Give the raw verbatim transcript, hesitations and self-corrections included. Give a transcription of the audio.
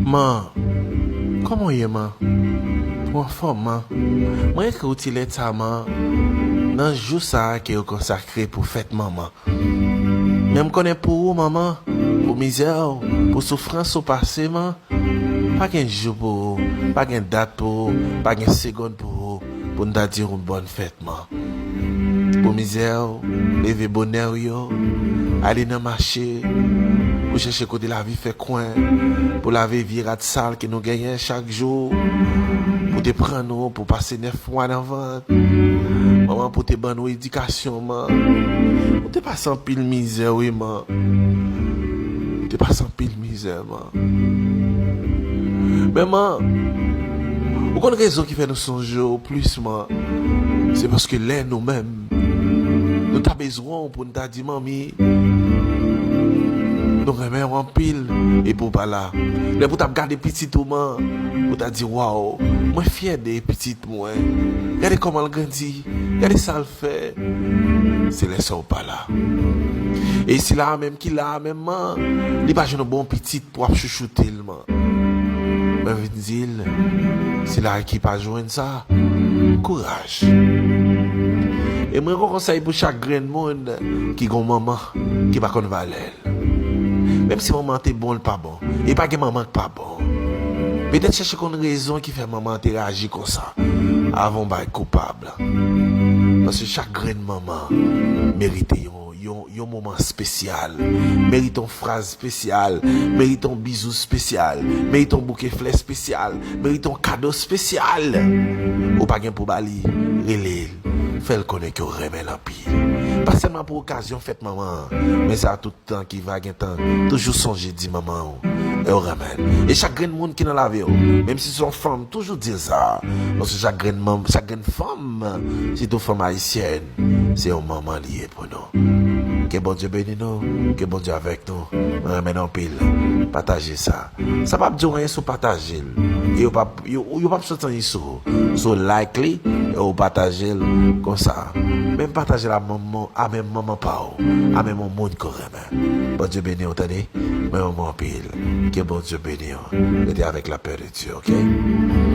Man, kòman w ye, man? Ou anfòm, man? Mwen ekri w ti lèt sa, man, nan jou sa a ke yo konsakre pou fèt manman. Men m konnen pou ou, manman, pou mizè w, pou soufrans ou pase, man, pa gen jou pou ou, pa gen dat pou ou, pa gen segonn pou ou, pou n ta di w bòn fèt, man. Pou mizè w, leve bonè w yo, ale nan mache, pou chèche kote lavi fè kwen, pou lave vye rad sal ke nou genyen chak jou, pou te pran nou, pou pase nèf mwa nan vant. Manman pou te ban nou edikasyon, man. Ou te pase anpil mizè, wi, man. Ou te pase anpil mizè, man. Men, man, ou konn rezon ki fè nou sonje w plis, man? Se paske lè nou menm, nou ta bezwen w pou n ta di, manmi, nou renmen w anpil, epi w pa la. Lè pou w t ap gade pitit ou, man, ou ta di, waw, mwen fyè de pitit mwen. Gade kòman l grandi, gade sa l fè. Se lè sa w pa la. E sila a menm ki la a menm, man, li pa jwenn yon bon pitit pou ap chouchoute l, man. Mwen vin di l, sila a ki pa jwenn sa, kouraj. E mwen gen yon konsèy pou chak grenn moun ki gen yon manman ki pa konn valè l. Menm si manman an te bon, l pa bon. E pa gen manman k pa bon. Petèt chèche konn rezon ki fè manman an te reyaji konsa avan w bay koupab. Paske chak grenn manman merite yon, yon, yon moman espesyal, merite yon fraz espesyal, merite yon bizou espesyal, merite yon bouke flè espesyal, merite yon kado espesyal. Ou pa gen pou ba li, rele l, fè l konnen ke w renmen l anpil. Pa sèlman pou okazyon fèt manman an, men se a tout tan ki va gentan toujou sonje di manman w e w renmen l. E chak grenn moun ki nan lavi w, menm si se yon fanm, toujou di l sa. Paske chak grenn manm, chak grenn fanm, sitou fanm ayisyèn, se yon manman li ye pou nou. Ke Bondye beni nou, ke Bondye avèk nou. Mwen renmen nou anpil. Pataje sa. Sa p ap di w anyen si w pataje l. E yo p ap, yo, yo p ap sot anyen sou ou. Si w like li, e w pataje l konsa. Menm pataje l a manman, a menm manman pa w, a menm yon moun ke w renmen. Bondye beni w, tande? Mwen renmen w anpil. Ke Bondye beni w. Rete avèk lapè de Dye, oke?